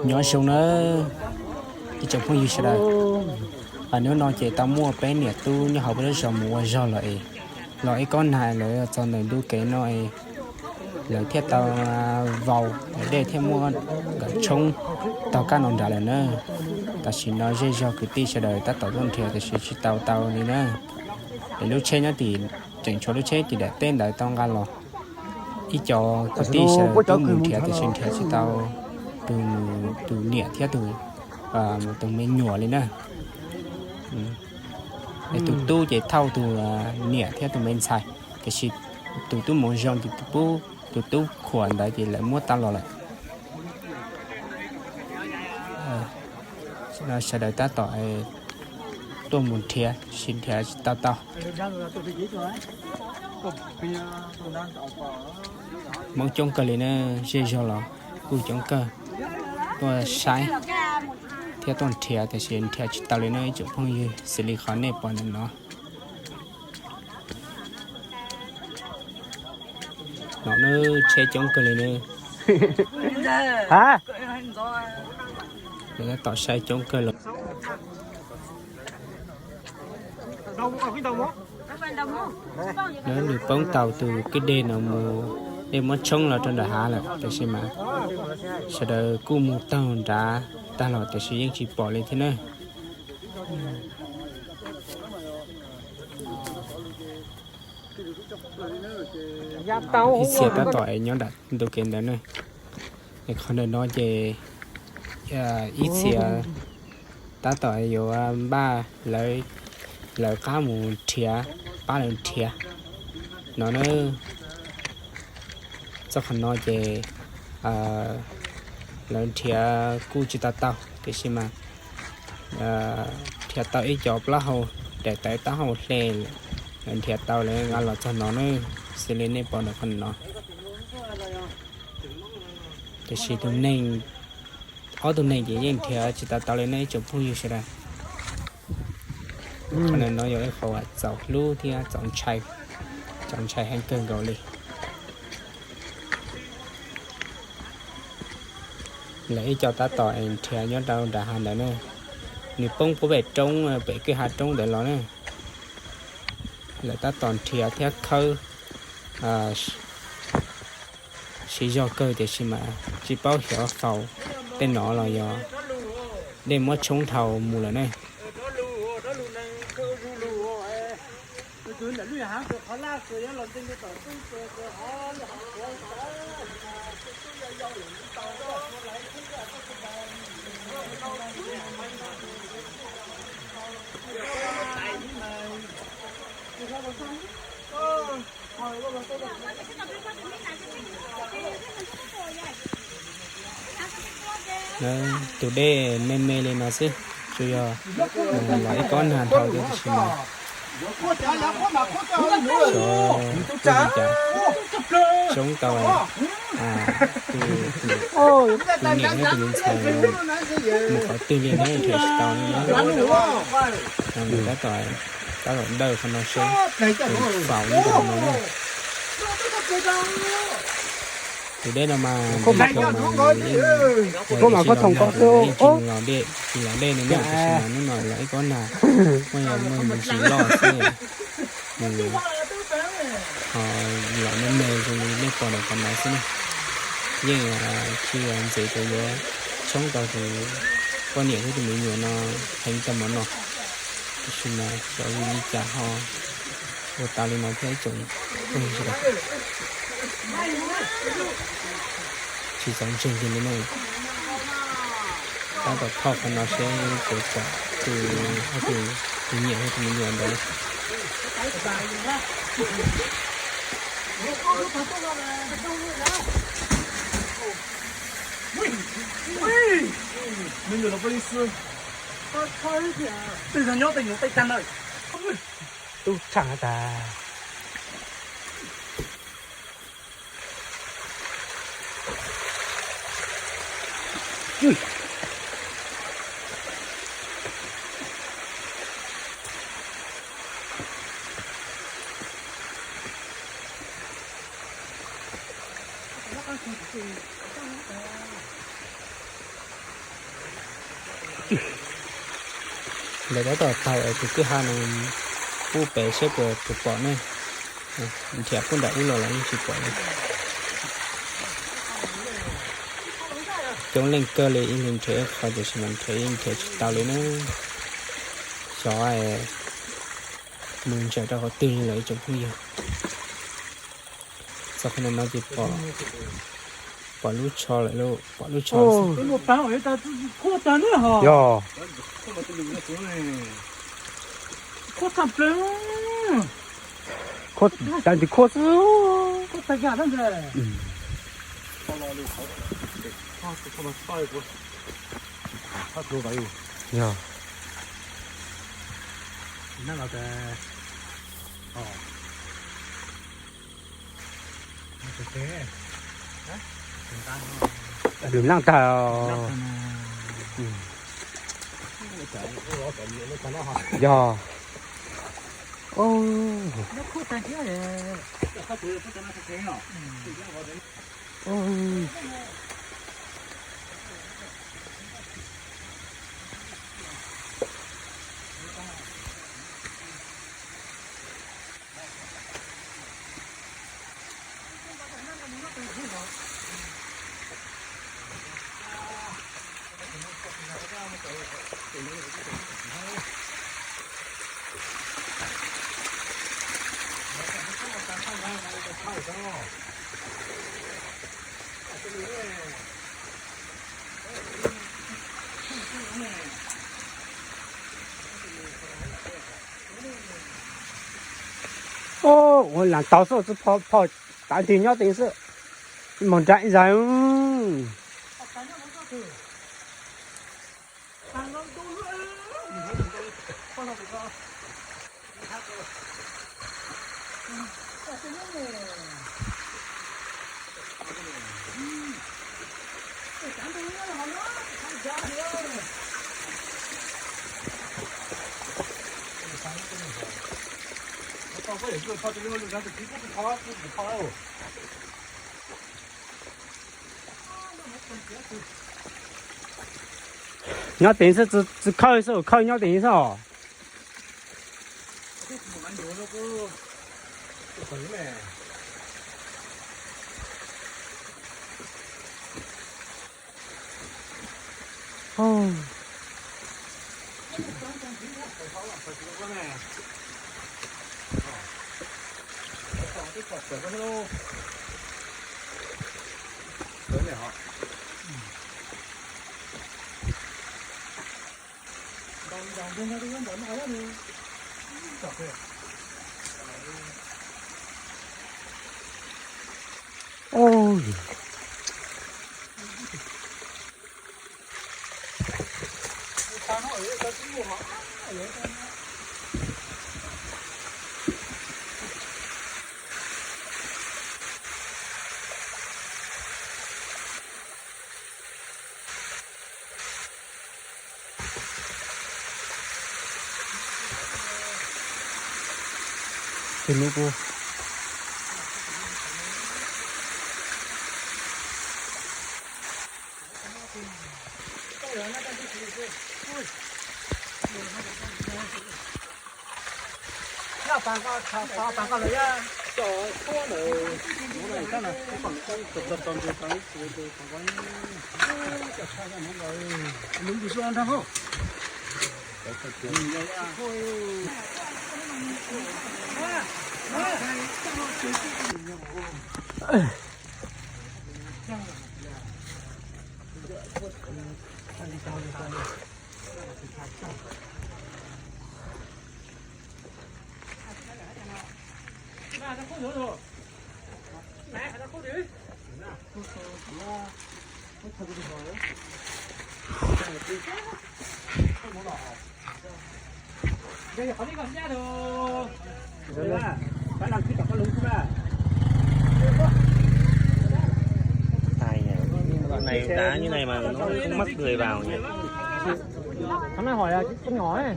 Nyob zoo na ib tsoom phooj ywg sawv daws. Hnub no ces tau muaj peb niam tub nyob hauv peb lub zos mus ua zog los es, los ib kob nag lawv txog ntawm ntu kev no es lawv thiaj tau vau, dej thiaj muab nkawd tshoob taug kab no nrad lawm na. Tam sim no zej zog kwv tij sawv daws tab tom tuaj nrhiav tiam sis tsis tau tau li na. Es lub tsheb nyob tim, tseem tshuav lub tsheb tim daim teb ntawd tau nqa los. Ib co kwv tij sawv daws twb mus nrhiav tiam sis nrhiav tsis tau tus, tus niam thiab tus, tus me nyuam li na. Es tus tub ces thauj tus niam thiab tus me ntxhais, tiam sis tus tub mus zoo ces tus tub, tus tub khuam ntawd ces lawv muab tau los lawm. Sawv daws tab tom tuaj mus nrhiav, sis nrhiav tsis tau tau. Hmoob coob kawg li na, zej zog los kuj coob kawg tuaj saib thiab tuaj nrhiav, tiam sis nrhiav tsis tau li na ib tsoom phooj ywg, xws li qhov nej pom ntawm no. No na, tsheb coob kawg li na. Lawv tab tom saib coob kawg los. Lawv nws poob tau tus kwj dej no mus, dej muab tshoob los rau nram hav lawm, tiam sis mas sawv daws kuj mus taug nrad tag los tiam sis yeej tsis pom li thiab na. Ib txhia tab tom nyob nram ntu kev ntawd na. Es qhov ntawm no ces ib txhia tab tom yuav npaj lawv, lawv qab mus nrhiav, pab lawv nrhiav no na. Txoj qhov no ces lawv nrhiav kuj tsis tau tau, tiam sis mas nrhiav tau ib co plaub hau daim tawv taub hau hle, lawv nrhiav tau lawv nqa los txog no na, xws li nej pom ntawm qhov no. Tiam sis tus neeg, ob tug neeg ces yeej nrhiav tsis tau tau li na ib tsoom phooj ywg sawv daws. Qhov ntawm no yog ib qho uas txaus hlub thiab txaus ntshai, txaus ntshai heev kawg nkaus li. Lawv ib co tab tom nrhiav nyob rau nram hav ntawd na, nws poob puag pem roob, pem kwj ha roob ntawd los na. Lawv tab tom nrhiav thiab khawb siv zog kawg tiam sis mas tsis paub xyov faus tej no los yog dej muab tshoob dhau mus lawm ne. Tus dej me me li no xwb, tsuas yog los ib kob nag dhau xwb, tiam sis mas xyov ua li cas tshoob tau tus, tus niam thiab tus me ntxhais mus qhov twg li na, nrhiav tsis tau li na. Nws tab tom, tab tom dawj qhov no seb faus nyob rau hauv no na. Tus dej no mas nws yeej, nws yeej tsis los nag, nws yeej tsis los dej, tsis los dej li na, tiam sis mas hnub no los ib kob nag, muaj, muaj me ntsis loj xwb. Nws ho los me me zoo li nej pom ntawm qhov no xwb na. Yeej tsis ntxim tias yuav tshoob tau tus poj niam thiab tus me nyuam no heev tau mov no, tiam sis mas xyov vim li cas ho ua tau li no thiab ib tsoom phooj ywg sawv daws. Tsis txaus ntseeg kiag li ne. Tab tom thauj qhov no seb puas pom tus, ob tug, tus niam thiab tus me nyuam ntawd. Tub tshaj tas. Ntawm tab tom taug es tus kwj ha no pub pem saib puas pom ne. Nrhiav pub nram ub los los yeej tsis pom li. Coob leej kawg li, ib leeg nrhiav ib qho tiam sis mas nrhiav yeej nrhiav tsis tau li na. Xyov mus ntsaws rau qhov twg li lawm ib tsoom phooj ywg. Txog qhov no ces pom lub tsho lawm lauj, pom lub tsho. Yog. Khuab tag plaws. Khuab tag ntsis khuab xwb. Yog. Lwm leej tag. Yog. Ub, ua lam tau xwb, phom tav nrig nyob teev xwb. Mus nram ib zag. Nyob teev xwb, tsis khawb xwb, khawb nyob teev xwb os. Tus nus kuv. Tài nhỉ. Này đá như này mà nó không mắc người vào nhỉ. Thằng này hỏi là con nhỏ ấy.